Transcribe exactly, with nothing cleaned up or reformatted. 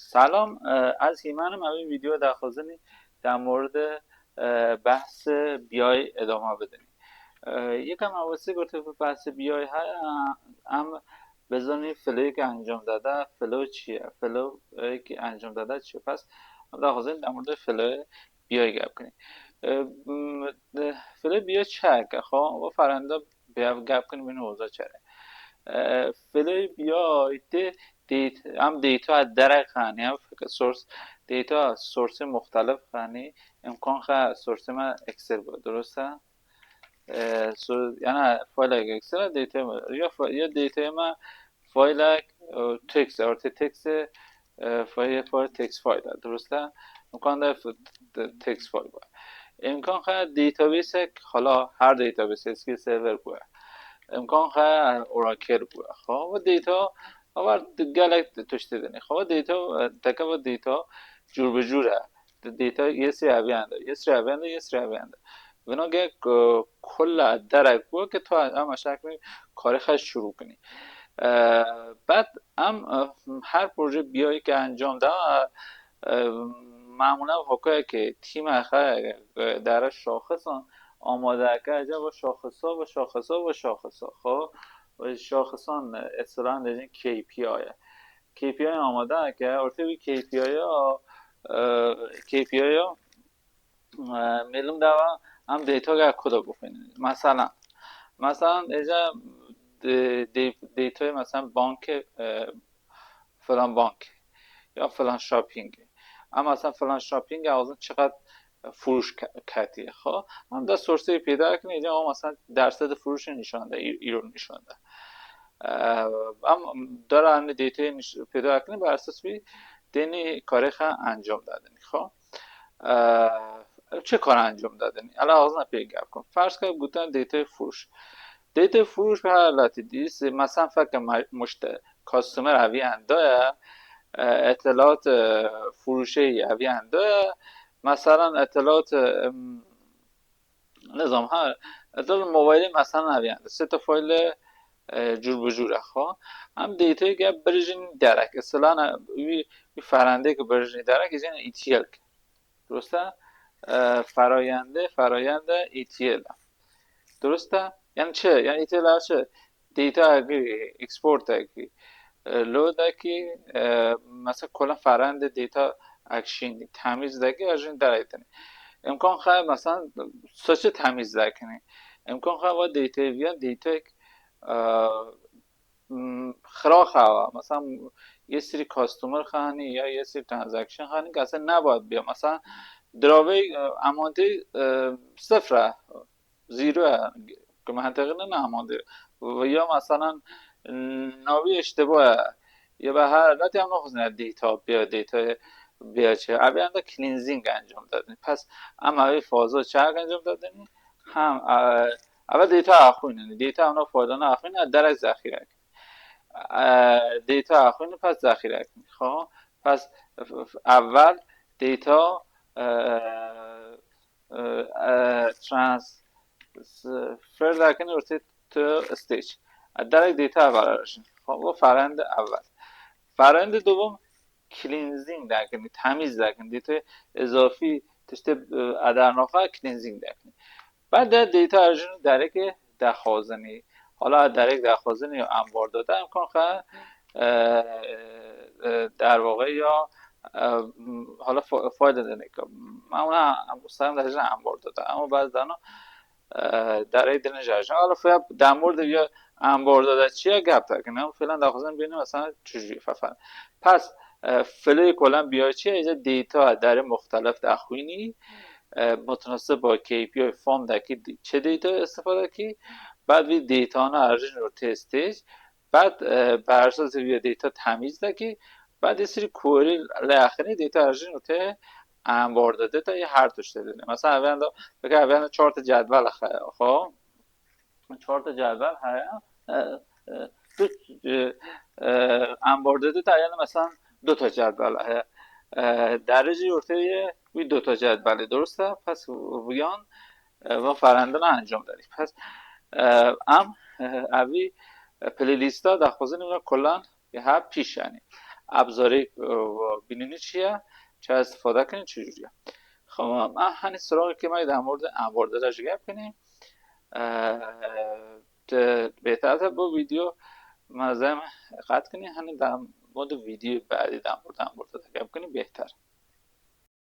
Selam, e, ez Hîman im, em vî vîdyoyê daxwazinî der mordê, e, behsê B I edama bidinî. E, yekem mebestî ku tu bi behsê B I heye, em bizanî filoyek encam dede, filo çi ye? Filoyek encam dede çi ye? Pes em daxwazin der mordê filoyê B I gep kinî. E, m, e, filoyê B I çi ye ke? Xwe, we ferende bi ev gep kinî, min hoza çere. E, filoyê B I tê date-, em data derek xanî, em fik-, source, data sourceê muxtelif xanî, imkan xe sourceê me Excel bu, durust e? E, so-, yani faylek Excel e, data me, ya fa-, ya data me faylek, e, text, ortê text e, e, fayl, fayl text file, durust e? Imkan da f-, de text file bu. Imkan xe database ek, hala her database S Q L Server bu. Imkan xe Oracle bu. Xo, ve data, avar gelek tiştê dinê. Xo, ve data, e, teke ve data cur bi cur e. Data yê sirê eviyan de, yê sirê eviyan de, yê sirê eviyan de. Vino ge, e, kulla derek bu ke tu em aşağı karê xwe şuru kinî. E, bad em, e, her proje B I ke encam da, e, mamûlen hokoyekê tîma xwe, e, dere şaxisan amade ke, ece ve şaxisa, ve şaxisa, ve şaxisa. Xo, ve şaxisan, e, esasen dibêjin K P I ye. K P I amade ke, ortê wî K P I ya, e, K P I ya, e, mêlim dawa em data ge ku de bixwînin. Mesela, mesela ece de, de, datayê mesela bankê, e, filan bank ya filan shopping. Ama mesela filan shopping e, azin çiqat furuş ke-, ketiye. Xo, em de sourceê peyda kinî, ece o mesela dersedê furuşê nîşan de, î-, îro nîşan de. E, em dara em datayê nîş-, peyda kinî, bi esas wî tenê karê xe encam dadinî. Xo. E, çi kar encam dadinî? Ela azna pê gap kin. Ferz ke gotin datayê furuş. Datayê furuş bi her halatî dîs, mesela feke ma-, muşte, customer eviyan de ye, e, etelat, e, furuşê eviyan de ye. Mesela etelat, e, em, nizam ha, etelat mobilê mesela eviyan de. Sê te faylê, e, cur bi cur e xo. Em datayê ge birijin derek. Esasen wî, wî ferendê ke birijin derek, ecên E T L. Durust e? E, ferayende, ferayende E T L. Durust e? Yani çi? Yani E T L çi? Data ki, export ki, e, load ki, e, mesela kolan ferende data action, temiz ki, ajin derek dinî. İmkan xe mesela saçı temiz kinî. İmkan xe va data viya data, e, m, xira xewa. Mesela yê sirî customer xanî ya yê sirî transaction xanî kese nebat biya. Mesela diravê, e, amantê, e, sifre, zero e, ke menteqî ne amantê. Ya mesela navî iştibah e. Ya be her halatî em naxwazin data biya, data biya çi. Ev anda cleansing encam dadin. Pes em ev faza çak encam dadin. Hem, e, ev data axwînin. Data ona faydana axwînin, derek zexîre. E, data axwînin, pes zexîre. Xo, pes f-, f-, evel data, e, e, e, transfer dakin ortê tu stage. E, derek data evel arajin. Xo, bu ferende evel. Ferende dubum cleansing dakin, temiz dakin. Data izafî tiştê, e, edernaxa cleansing dakin. Bad de data arajin derek daxwazinî. Hala derek daxwazinî ya em bordada imkan xe, e, e, derwaqa ya, e, hala fa-, fayda dinê. Ama em usta em dajin em bordada. Ama baz dano, e, derek dinê jajin. Hala faya der mordê ya em bordada çiye gap dakin. Em filan daxwazin bînin mesela çijî fefen. Pes, e, filê kolan biya çiye, ece data derê muxtelif daxwînî. E, mutenasib ba K P I form dakî, çi data istifade kî, bad vî datana arjin ortê stage, bad, e, bi esasê vî data temiz dakî, bad yê sirî query lê axirî data arjin ortê em bordada, data yê her tiştê dinê. Mesela eviyan da, bike eviyan da çar ta cedwel xe-, xo, çar ta cedwel heye. E, e, du, e, e, em bordada da yani mesela du ta cedwel heye. E, derê jî ortê ye wî du ta cedwelê, durust e? Pes viyan, e, va ferendina encam derî. Pes, e, em, e, evî, e, playlista daxwazin ve kulan ya ha pîş yani. ابزاری، اه، بینینی چیه، چه استفاده کنی، چه جوریه. خب، ما هنی سراغ که ما در مورد انوارده جی گپ کنیم. اه، ت-، بهتر بو ویدیو منظم قطع کنی، هنی در مورد ویدیو بعدی در مورد انوارده گپ کنی بهتر.